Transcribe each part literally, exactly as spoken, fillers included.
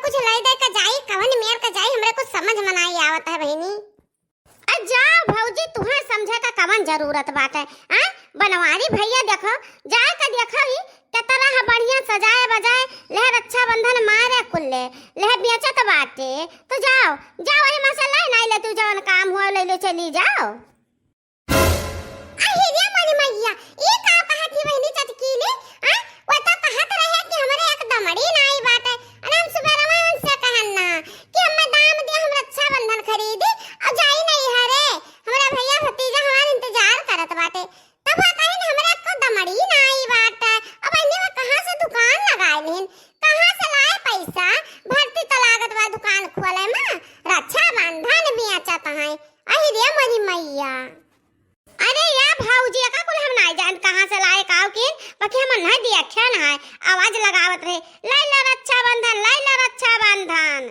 कुछ लाई दे का जाई, कवन मेर का जाई, हमरे कुछ समझ में नाई आवत है बहिनी। अरे जाओ भौजी, तुहें समझे का कवन जरूरत बाटे? आ, बनवारी भैया देखो, जाए का देखो ही, केतना है बढ़िया सजाए बजाए, लेह रक्षाबंधन मारे कुल्ले, लेह बेचत बाटे। तो जाओ, जाओ, वही में से लाई नाई ले, तू जवन काम हुआ ले ले चली जाओ। अहिरे मोरी मैया, ई का कहत ही बहिनी चटकीली? आ, वो तो कहत रहे कि हमरे एक दमड़ी नाई बाटे। अरे हम सुबेरवा उनसे कहन ना कि हमें दाम दे, हम रक्षाबंधन खरीदी और जाई नैहरे। हमरा भैया भतीजा हमार इंतजार करत बाटे। तब वो कहिन हमरे को दमड़ी नाई बाटे। अब बहिनी वो कहाँ से दुकान लगाए लिहिन? कहाँ से लाए पैसा? भर्ती तो लागत बा दुकान खोले में। रक्षाबंधन बेचत हैं। अहिरे मोरी मैया। अरे या भौजी, एका कुल हम नाई जानत कहाँ से लाए काव किन, बाकी हम नाई दिया ख्या ना है, आवाज लगावत रहे, "लाई ला रक्षाबंधन, लाई ला रक्षाबंधन।"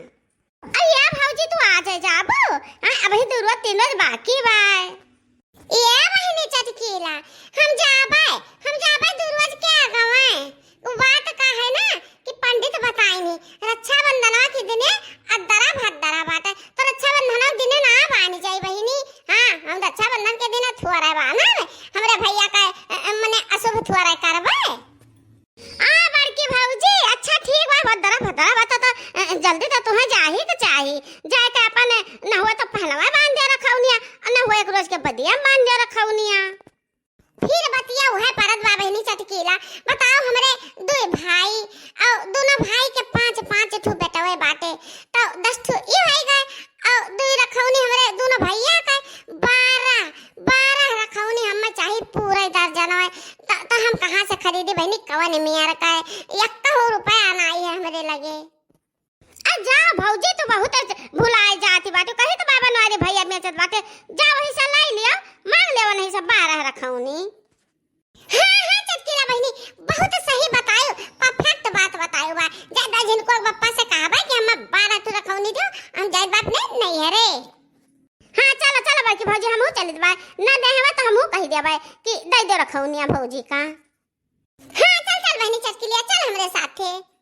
अरे या भौजी, तू आ जाए जाबो, हाँ, अबही दू रोज तीन रोज बाकी बाय। ए बहिनी चटकीला, हम जाबे, हम जाबे दू रोज के आगवे। उ बात का है ना कि पंडित बताइनी, रक्षाबंधनवा के दिने अद्दरा भद्दरा बाटे, तो रक्षाबंधनवा के दिने ना बानी जाई बहिनी। हाँ, हम रक्षाबंधन के दिने थोड़ा बानब, हमरे भैया का, अ, अ, मने अशुभ थोड़ा करबे। आ बड़की भौजी, अच्छा ठीक बा, भद्दरा भद्दरा बाटे तो, अ, अ, जल्दी तो तुहें जाही के चाही, जाए के अपन न हुए तो पहलवा बांध दे रखौनिया, न हुए एक रोज के बदिया बांध दे रखौनिया। फिर बतिया उहे परत बा बहिनी चटकीला। बताओ, हमरे दुई भाई और दोनों भाई के पाँच पाँच ठो बेटवे बाटे, तो दस ठो ई होई गए, और दुई रखौनी हमरे दोनों भैया के, बारह, बारह रखौनी हमें चाही पूरे दर्जनवे। तो, तो हम कहाँ से खरीदी बहिनी, कवन मेर का है? यक्का हो रुपया नाई है हमरे लगे। अरे जा भौजी, तू बहुत भुलाए जाती बाटे, कही तो बाबा नवारी भैया बेचत बाटे, जा वही से लाई लियो, मांग ले वही से बारह रखौनी। हाँ, हाँ, चटकीला बहिनी, बहुत सही बतायो, perfect बात बतायो बा। जा दा झिनको बप्पा से कहबा कि हम बारह ठो रखौनी दियो, हम जाए बाप नहीं, नहीं है रे। हाँ, चलो, चलो बड़की भौजी, हमहू चलित बा, ना दे हवा तो हमहू कही देबे कि दे दो रखौनिया भौजी का। हाँ, चल, चल बहिनी चटकीलिया, चल हमरे साथे।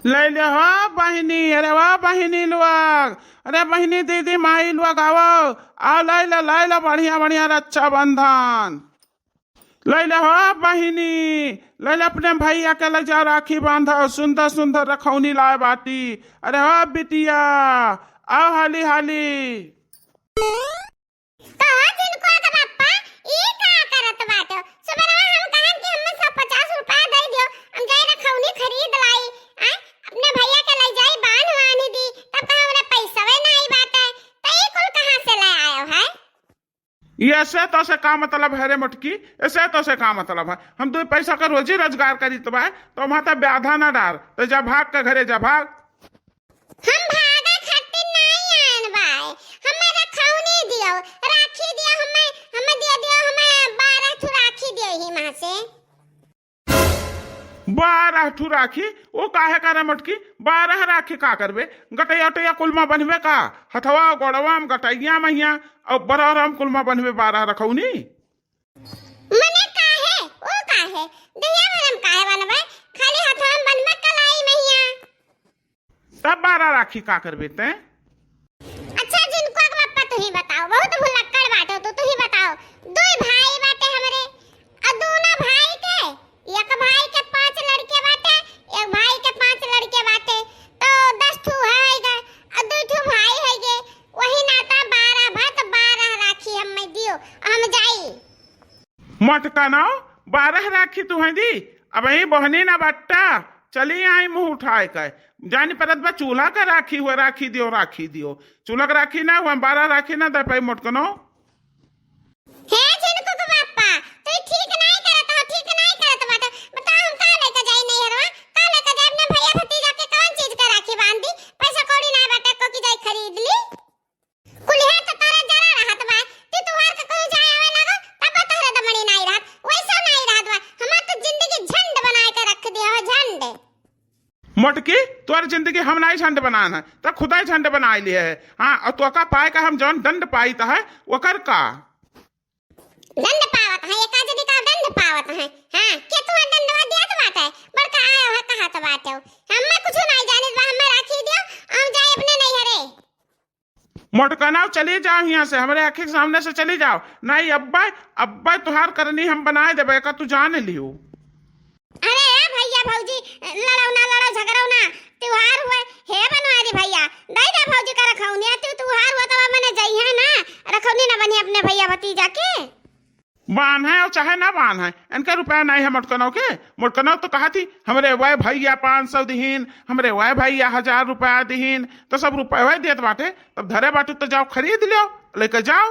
ले ले हो बहिनी, अरे वाह बहिनी लोग, अरे बहिनी दीदी माई लोग आवो, आओ ले ले, ले ले बढ़िया बढ़िया रक्षाबंधन। ले ले हो बहिनी, ले ले अपने भैया के ले जा राखी बांधो, सुंदर सुंदर रखौनी लाए बाटी। अरे हो बिटिया, आओ हाली हाली। कहो झिनको के पप्पा, ई का करत बाटो? सुबेरवा हम कहन कि हमें सौ पचास रुपया दे दियो, हम जाए रखौनी खरीद लाई, आय, अपने भैया के ले जाई बांध वानी दी, तब कहा हमरा पैसवे नाई बाटे, तो ई कुल कहाँ से ले आयो है? ये से तो से का मतलब है रे मोटकी? ऐसे तो से का मतलब है? हम दो पैसा का रोजी रोजगार करीत बा, तो वहाँ तक ब्याधा ना डार, तो जा भाग के घरे जा भाग। हम भागे खातिर नाई आयन बाय, हमें रखौनी दियो, राखी दियो, हमें, हमें दे दियो, हमें बारह ठो राखी दियो ही माँ से। बारह ठो राखी? वो काहे करे मोटकी? बारह राखी का करबे? गटैया उटैया कुल मा बन्हबे का? हथवा गोड़वा में गटैया महिया और बरहरा में कुल मा बन्हबे बारह रखौनी? मने काहे? वो काहे? दहिया भरम काहे बनबे? खाली हथवा में बनबे कलाई महिया। तब बारह राखी का करबे तैं? अच्छा, झिनको के पप्पा, तू ही बताओ, बहुत भुलक्कड़ बाटो तू, तू ही बताओ। दुई भाई बाटे हमरे, और दोनों भाई के, एक भाई के पांच लड़के बाटे, एक भाई के पांच लड़के बाटे, तो दस ठू है गए, और दुई ठू भाई है गए, वही नाता बारह भा, तो बारह राखी हमें दियो, हम जाई। मटकनो, बारह राखी तुहैं दी, अबहीं बोहनी ना बट्टा, चली आई मुँह उठाए के। जानी परत बा चूल्हा का राखी हुआ, राखी दियो, राखी दियो। चूल्हा का राखी ना हुआ, बारह राखी ना दे पाई मटकनो। हे झिनको के बापा, तू ठीक नाई करत हो, ठीक नाई करत बाटे। बताओ हम का लेके जाई नैहरवा, का लेके जाई अपने भैया भतीजा के कौन चीज के राखी बांध दी? पैसा कौड़ी नाई बाटे को कि जाई खरीद ली। कुलिहे त तोरे जरा रहत बा। ती तुहार के कहूँ जाए आवे लागो, तब तोहरे दमड़ी नाई रहत, वैसा नाई रहत बा। हमार तो जिंदगी झंड बनाए के रख दिया हो, झंड। मोटकी, तोर जिंदगी हम नाई झंड बनान है, तो खुदा ही झंड बनाए लिए है। हाँ, और तोका पाए का हम जौन दंड पाइत है, ओकर का? दंड पावत है, एका जदी का दंड पावत है। हाँ, मोटकनऊ चली जाओ हियाँ से, हमरे आँखी के सामने से चली जाओ। नाहीं अब्बै, अब्बै तुहार करनी हम बनाए देबै, एका तू जान लियो। अरे ए भइया भौजी, लड़ौ ना, लड़ौ झगड़ौ ना, तिउहार हुए। हे बनवारी भइया, दइ द्या भौजी का रखौनिया, तू तिउहार हुआ तब मने जइहैं ना, रखौनी ना बनी अपने भइया भतीजा के। बान्है अउ चाहे ना बान्है, इनके रुपया नाहीं है मोटकनऊ के। मोटकनऊ तो कहत ही, हमरे वै भइया पाँच सौ दिहिन, हमरे वै भइया हजार रुपया दिहिन, तो सब रुपया वै देत बाटे, तब धरे बाटू तो जाओ खरीद ल्यो, लइके जाओ।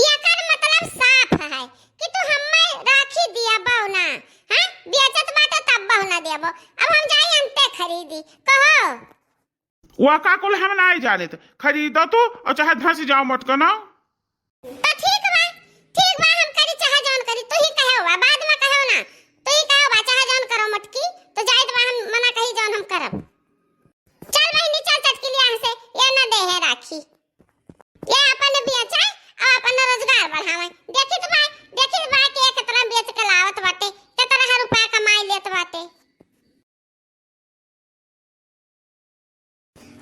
एकर मतलब साफ है कि तू हम्मै राखी दियाबौ ना, हैं? बेचत बाटे तब्बौ ना देबौ। अब हम जाई अंते खरीदी, कहो। वा का कुल हम नाहीं जानित, खरीदो तू अउ चाहे धंस जाओ मोटकनऊ। तो ठीक बा, ठीक बा, हम करी चाहे जौन करी, तू ही कहेउ बा, बाद में कहेउ ना, तू ही कहेउ बा, चाहे जौन करो मोटकी, तो जाइत बा हम मना कही जौन हम करब। चल बहिनी, चल चटकिलिया से, ये ना देहे राखी, ये अपन बेचे अउ अपन रोजगार बढ़ावे। देखित बा, देखित बा कि ये केतना बेच के लावत बाटे, केतना रुपया कमाई लेत बाटे।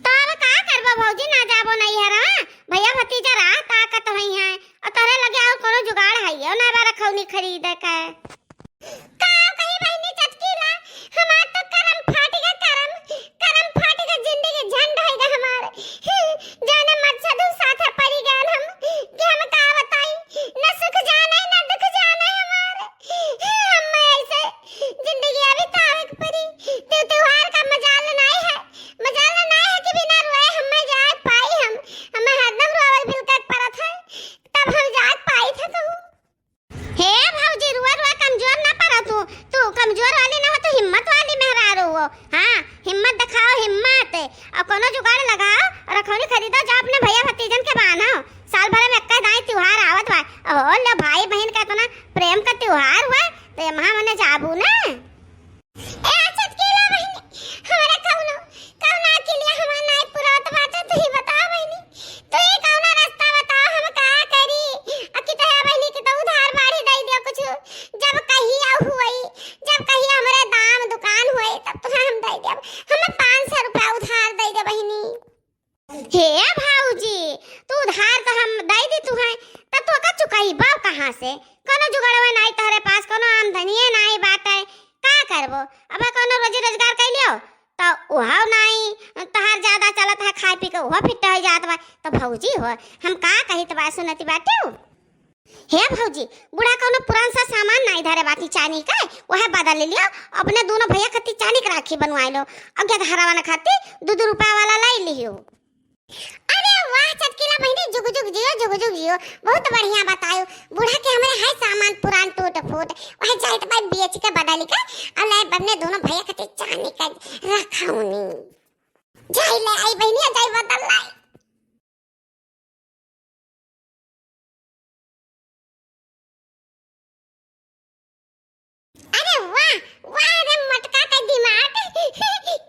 तो अब का करबो भौजी, ना जाबो नैहरवा? भइया भतीजा राह ताकत होइहैं, अउ तोहरे लगे अउर कोनो जुगाड़ हइयो ना बा रखौनी खरीदे के। का कही बहिनी चटकिला, हमार तो करम फाटि गा, करम, करम फाटि गा, जिंदगी झंड होइ गा हमार। जौने मकसद साथे परि गएन हम, कि हम का बताई, न सुख जाने, न दुख जाने हमार। हम्मै ऐसे जिंदगी बितावे के परी। ते तिउहार का मजाल नाहीं है, मजाल नाहीं है कि बिना रोए हम्मै जाए पाई हम। हम्मै हरदम रोवल बिलके के परत है, तब हम जाए पाइत है कहूँ। हे भौजी, रुआ रुआ कमजोर ना पड़ा तू, तू कमजोर वाली ना हो, तू हिम्मत वाली मेहरारू हो। हाँ, हिम्मत देखाओ, हिम्मत। अउ कोनो जुगाड़ लगाओ, रखौनी खरीदो, जाओ अपने भइया भतीजन के बान्हो। साल भर में एक्कै दाईं तिउहार आवत बा। अहो, लो भाई बहिन का एतना प्रेम का तिउहार हुआ, तो एम्हा मने जाबू ना। ए चटकीला बहिनी, हमरा कौनो, कौना के लिए हमार नाई पुरात बाटे, तू ही बताओ बहिनी, तू ही कौना रास्ता बताओ, हम का करी? अ कि तोहे बहिनी के तो उधार बाढ़ी दे दियो कुछ, जब कहिया हुई, जब कहिया हमरे दाम दुकान हुई, तब तोहे हम दे देब, हमें पाँच सौ रुपया उधार दे दे बहिनी। हे भौजी, तू उधार तो हम दइ दी तुहैं, त तू ओका चुकइबो कहाँ से? कौनो जुगड़वे नाई तोहरे पास, कौनो आमदनिये नाई बाटे, का करबो? अब कौनो रोजी रोजगार कइ लियो, त उहौ नाई, तोहार ज्यादा चलत है, खाए पी के उहौ फिट होइ जात बा। त भौजी हो, हम का कहित बा, सुनत बाटू? हे भौजी, बूढ़ा कौनो पुरान सा सामान नाई धरे बाटी चानी के, वहे बदल लियो, अपने दोनों भइया खातिर चानी के राखी बनवाइ लो, अउ गेदहरवन खातिर दू दू रुपया वाला लइ लियो। अरे वाह चटकीला बहिनी, जुग जुग जियो, जुग जुग जियो, बहुत बढ़िया बतायो। बूढ़ा के हमरे है सामान पुरान टूट फूट, वहे जाइत बा बेच के बदल के, अउ लइ अपने दोनों भइया खातिर चानी के रखौनी। जाई ले आई बहिनी, जाई बदल लाई। अरे वाह, वाह रे मोटका के दिमाग,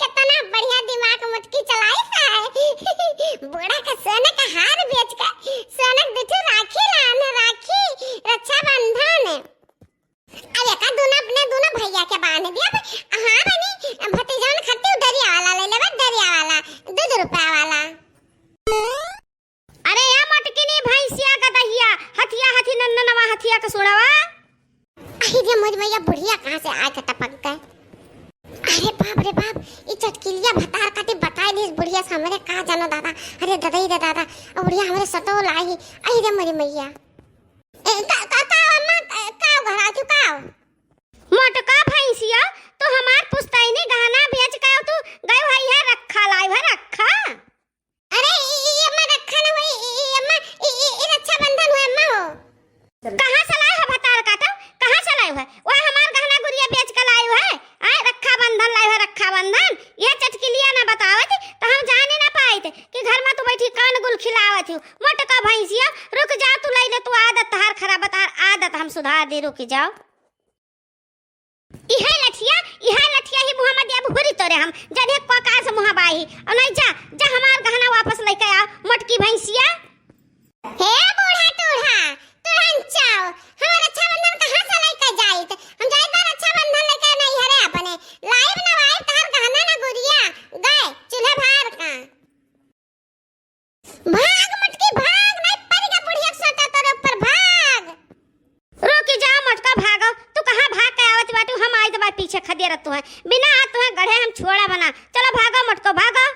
कितना बढ़िया दिमाग मोटकी चलाइस है। बूढ़ा के सोने का हार बेच के सोने के बिट्ठू राखी लान, राखी, रक्षाबंधन। अब एका दूनो अपने दूनो भइया के बांध दिया। हाँ बनी, भतीजवन खातिर दरिया वाला ले लेबे, दरिया वाला, दू दू रुपया वाला। अरे या मटकिनी भैंसिया गदहिया, हथिया हथी नन्ननवा हथिया के सुड़वा। अरे रे मोर मैया, बुढ़िया कहाँ से आके टपक गए? अरे बाप रे बाप, ई चटकिलिया भतार काटी बताए दिस बुढ़िया से, हमरे का जानो दादा। अरे ददई रे दादा, अब बुढ़िया हमरे सटो लाई। अरे रे मोर मैया। ए, का, का, का अम्मा, का, का घर आजू का? मोटका भैंसिया, तू हमार पुश्तैनी गहना बेच के तू गयो है, यह रखा लाई है, रखा। अरे, ई, ई अम्मा रखा ना होई, ई, ई अम्मा, ई, ई, ई रक्षाबंधन होई अम्मा हो। कहाँ से लाए हो भतार काटा? कहाँ से लाए हो? वह हमार गहना गुरिया बेच के लाए हो? आए, रक्षाबंधन लाए हो, रक्षाबंधन। यह चटकिलिया ना बतावत, तो हम जाने ना पाइत कि घर में तू बैठी कौन गुल खिलावत हो। मोटका भैंसिया, रुक जा, तू लई ले, तू आदत तहार खराब, तहार आदत हम सुधार दे, रुक जाओ। इहे लठिया, इहे लठिया ही मुँह में देब हुरी तोरे हम, जदे कोका से मुँह बाही। और नहीं जा, जा हमार गहना वापस लेके आओ, मोटकी भैंसिया। हे बूढ़ा टूढ़ा, टूढ़न चाओ, हमार रक्षाबंधन कहाँ से लेके जाइत? हम जाइत बा रक्षाबंधन लेके नैहरे अपने। लाइब ना वाइब तहार गहना ना गुरिया, गए चूल्हे भार का। भाग रह तुहैं, बिना आ तुहैं गढ़े हम छोड़ा बना। चलो भागो मोटको, भागो।